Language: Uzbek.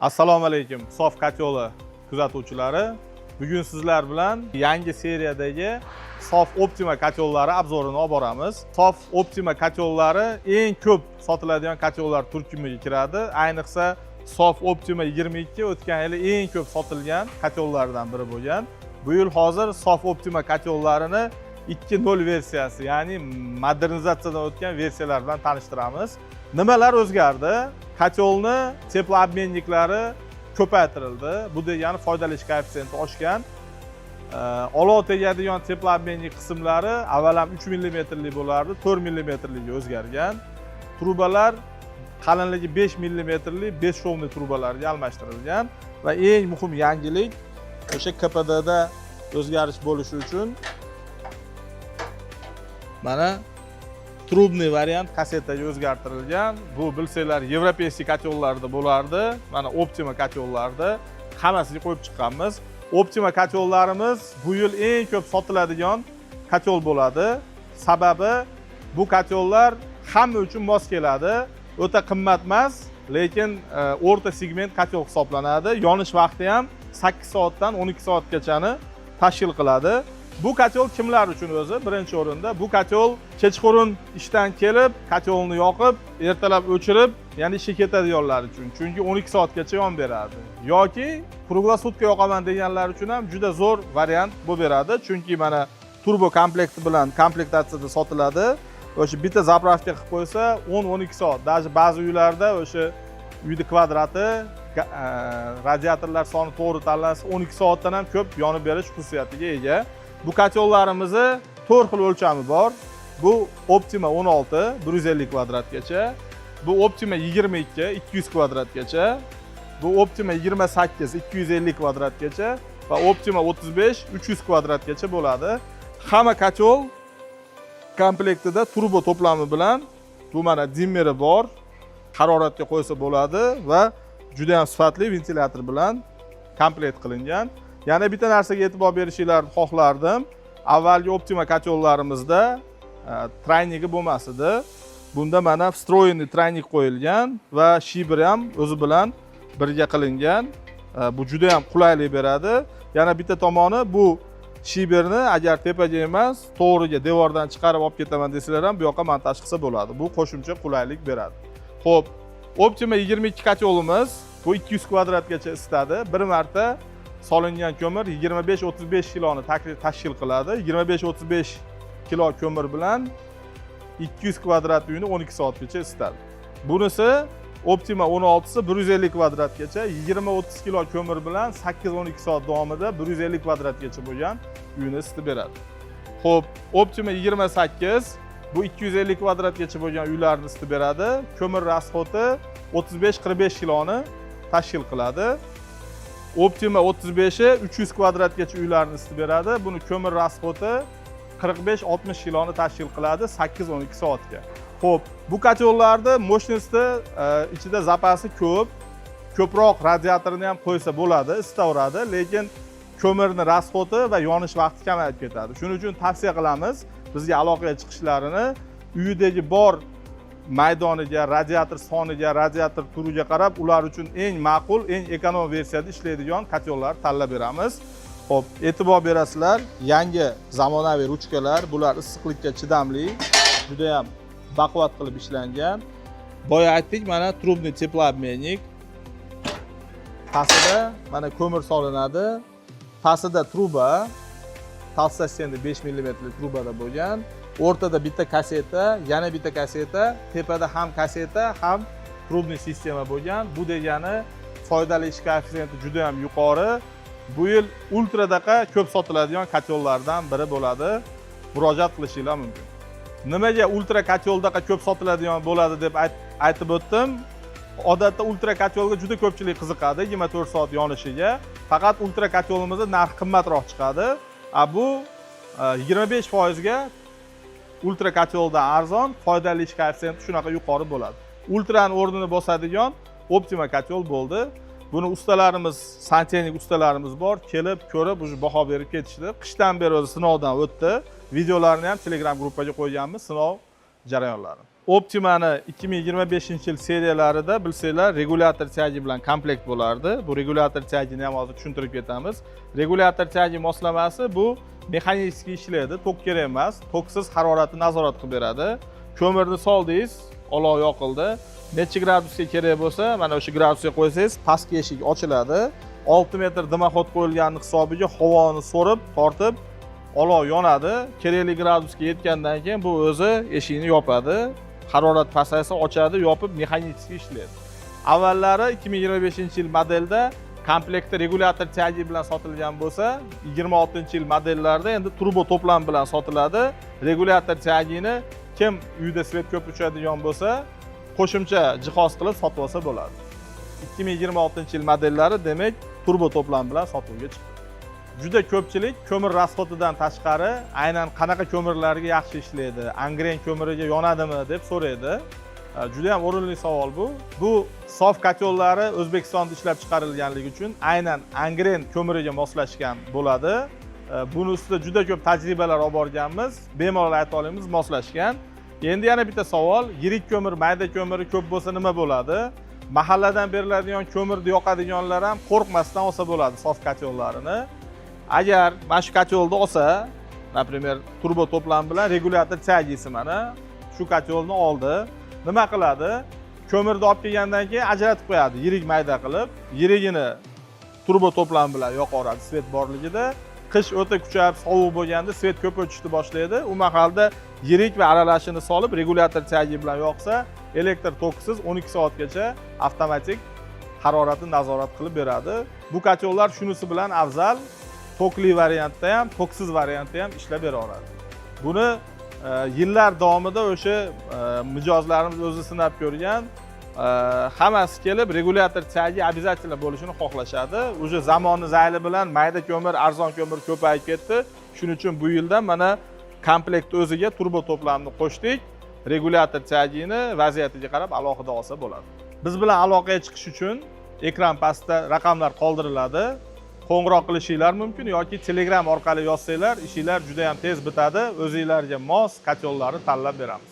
Assalomu alaykum, Sof kotyoli kuzatuvchilari. Bugun sizlar bilan yangi seriyadagi Sof Optima kotyollari обзор ini olib boramiz. Sof Optima kotyollari eng ko'p sotiladigan kotyollar turkumiga kiradi. Ayniqsa, Sof Optima 22 o'tgan yili eng ko'p sotilgan kotyollardan biri bo'lgan. Bu yil hozir Sof Optima kotyollarini 2.0 versiyasi, ya'ni modernizatsiyadan o'tgan versiyalar bilan tanishtiramiz. Nimalar o'zgardi? Kotyolni теплообменник lari ko'paytirildi. Bu degani foydali ish koeffitsiyenti oshgan. Olov tegadigan теплообменник qismlari avval ham 3 millimetrlik bo'lardi, 4 millimetrliga o'zgargan. Trubalar qalinligi 5 millimetrli бесшовный trubalarga almashtirilgan va eng muhim yangilik, o'sha КПД da o'zgarish bo'lishi uchun mana трубный variant kassetaga o'zgartirilgan. Bu, bilsanglar, европейский kotyollarda bo'lardi. Mana Optima kotyollarda hammasiga qo'yib chiqqanmiz. Optima kotyollarimiz bu yil eng ko'p sotiladigan kotyol bo'ladi. Sababi, bu kotyollar hamma uchun mos keladi. O'ta qimmat emas, lekin o'rta segment kotyol hisoblanadi. Yonish vaqti ham 8 soatdan 12 soatgachani tashkil qiladi. Bu kotyol kimlar uchun o'zi? Birinchi o'rinda, bu kotyol kechqurun ishdan kelib, kotyolni yoqib, ertalab o'chirib, yana ishga ketadiganlar uchun. Chunki 12 soatgacha yon beradi. Yoki круглосутка yoqaman deganlar uchun ham juda zo'r variant bo'lib beradi. Chunki mana turbo komplekti bilan komplektatsiyada sotiladi. O'sha bitta заправка qilib qo'ysa, 10-12 soat. Даже ba'zi uylarda o'sha uyni kvadrati, radiatorlar soni to'g'ri tanlansa, 12 soatdan ham ko'p yonib berish xususiyatiga ega. Bu kotyollarimizni to'rt xil o'lchami bor. Bu Optima 16, 150 kvadratgacha. Bu Optima 22, 200 kvadratgacha. Bu Optima 28, 250 kvadratgacha va Optima 35, 300 kvadratgacha bo'ladi. Hamma kotyol komplektida turbo to'plami bilan, bu mana dimmeri bor, haroratga qo'ysa bo'ladi va juda ham sifatli ventilyator bilan komplekt qilingan. Yana bitta narsaga e'tibor berishinglarni xohlardim. Avvalgi Optima kotyollarimizda тройник i bo'lmas edi. Bunda mana встроенный тройник qo'yilgan va шибер ham o'zi bilan birga qilingan. Bu juda ham qulaylik beradi. Yana bitta tomoni, bu шибер ni agar tepaga emas, to'g'riga devordan chiqarib olib ketaman desalar ham, bu yoqqa montaj qilsa bo'ladi. Bu qo'shimcha qulaylik beradi. Xo'p, Optima 22 kotyolimiz bu 200 kvadratgacha isitadi. Bir marta solingan ko'mir 25-35 kiloni tashkil qiladi. 25-35 kilo ko'mir bilan 200 kvadrat uyni 12 soatgacha isitadi. Bunisi, Optima 16si 150 kvadratgacha, 20-30 kilo ko'mir bilan 8-12 soat davomida 150 kvadratgacha bo'lgan uyni isitib beradi. Xo'p, Optima 28 bu 250 kvadratgacha bo'lgan uylarni isitib beradi. Ko'mir расход i 35-45 kiloni tashkil qiladi. Optima 35i 300 kvadratgacha uylarni isitib beradi. Buni ko'mir расход i 45-60 kiloni tashkil qiladi 8-12 soatga. Xo'p, bu kotyollarni мощности ichida zapasi ko'p. Ko'proq radiatorni ham qo'ysa bo'ladi, isitaveradi, lekin ko'mirni расход i va yonish vaqti kamayib ketadi. Shuning uchun tavsiya qilamiz bizga aloqaga chiqishlarini. Uyidagi bor maydoniga, radiator soniga, radiator turiga qarab, ular uchun eng ma'qul, eng ekonom versiyada ishlaydigan kotyollar tanlab beramiz. Xo'p, e'tibor berasizlar, yangi zamonaviy ruchkalar, bular issiqlikka chidamli, juda ham baquvvat qilib ishlangan. Boya aytdik, mana трубный теплообменник. Pastida mana ko'mir solinadi. Pastida truba, толстостенный 5 millimetrli trubada bo'lgan. O'rtada bitta kasseta, yana bitta kasseta, tepada ham kasseta, ham трубный sistema bo'lgan. Bu degani foydali ish koeffitsiyenti juda ham yuqori. Bu yil ultradaqa ko'p sotiladigan kotyollardan biri bo'ladi. Murojaat qilishinglar mumkin. Nimaga ultra kotyoldaqa ko'p sotiladigan bo'ladi deb aytib o'tdim? Odatda ultra kotyolga juda ko'pchilik qiziqadi 24 soat yonishiga. Faqat ultra kotyolimizda narxi qimmatroq chiqadi. A bu 25% ga ultra kotyoldan arzon, foydali ish koeffitsiyenti shunaqa yuqori bo'ladi. Ultrani o'rnini bosadigan Optima kotyol bo'ldi. Buni ustalarimiz, santexnik ustalarimiz bor, kelib, ko'rib, уже baho berib ketishdi. Qishdan beri o'zi sinovdan o'tdi. Videolarni ham Telegram gruppaga qo'yganmiz, sinov jarayonlarini. Optimani 2025 yil seriyalarida, bilsanglar, регулятор тяги bilan komplekt bo'lardi. Bu регулятор тяги ni ham hozir tushuntirib ketamiz. Регулятор тяги moslamasi, bu mexanik ishlaydi, tok kerak emas, toksiz haroratni nazorat qilib beradi. Ko'mirni soldingiz, olov yoqildi. Necha gradusga kerak bo'lsa, mana o'sha gradusga qo'ysangiz, pastki eshik ochiladi. 6 metr дымоход qo'yilgani hisobiga havoni so'rib, tortib, olov yonadi. Kerakli gradusga yetgandan keyin bu o'zi eshikni yopadi. Harorat pasaysa ochadi, yopib, mexanik ishlaydi. Avvallari 2025 yil modelda komplektda регулятор тяги bilan sotilgan bo'lsa, 26 yil modellarda endi turbo to'plam bilan sotiladi. Регулятор тяги ni kim uyda свет ko'p uchadigan bo'lsa, qo'shimcha jihoz qilib sotib olsa bo'ladi. 2026 yil modellari, demak, turbo to'plam bilan sotuvga chiqdi. Juda ko'pchilik ko'mir расход idan tashqari aynan qanaqa ko'mirlarga yaxshi ishlaydi, Angren ko'miriga yonadimi deb so'raydi. Juda ham o'rinli savol bu. Bu Sof котёл lari O'zbekistonda ishlab chiqarilganligi uchun aynan Angren ko'miriga moslashgan bo'ladi. Buni ustida juda ko'p tajribalar olib borganmiz, bemalol ayta olamiz, moslashgan. Endi yana bitta savol: yirik ko'mir, mayda ko'miri ko'p bo'lsa nima bo'ladi? Mahalladan beriladigan ko'mirni yoqadiganlar ham qo'rqmasdan olsa bo'ladi Sof котёл larini. Agar mana shu котёл ni olsa, например, turbo to'plam bilan регулятор тяги si, mana shu котёл ni oldi, nima qiladi? Ko'mirni olib kelgandan keyin ajratib qo'yadi yirik, mayda qilib. Yirigini turbo to'plam bilan yoqaveradi свет borligida. Qish o'ta kuchayib, sovuq bo'lganda свет ko'p o'chishni boshlaydi. U mahalda yirik va aralashini solib, регулятор тяги bilan yoqsa, elektr tokisiz 12 soatgacha avtomatik haroratni nazorat qilib beradi. Bu котёл lar shunisi bilan afzal: tokli variantda ham, toksiz variantda ham ishlab bera oladi. Buni yillar davomida o'sha mijozlarimiz o'zi sinab ko'rgan. Hammasi kelib регулятор тяги обязательно bo'lishini xohlashadi. Уже zamonni zayli bilan mayda ko'mir, arzon ko'mir ko'payib ketdi. Shuning uchun bu yildan mana komplekt o'ziga turbo to'plamni qo'shdik. Регулятор тяги ni vaziyatiga qarab alohida olsa bo'ladi. Biz bilan aloqaga chiqish uchun ekran pastida raqamlar qoldiriladi, qo'ng'iroq qilishinglar mumkin yoki Telegram orqali yozsanglar, ishinglar juda yam tez bitadi. O'zinglarga mos котёл larni tanlab beramiz.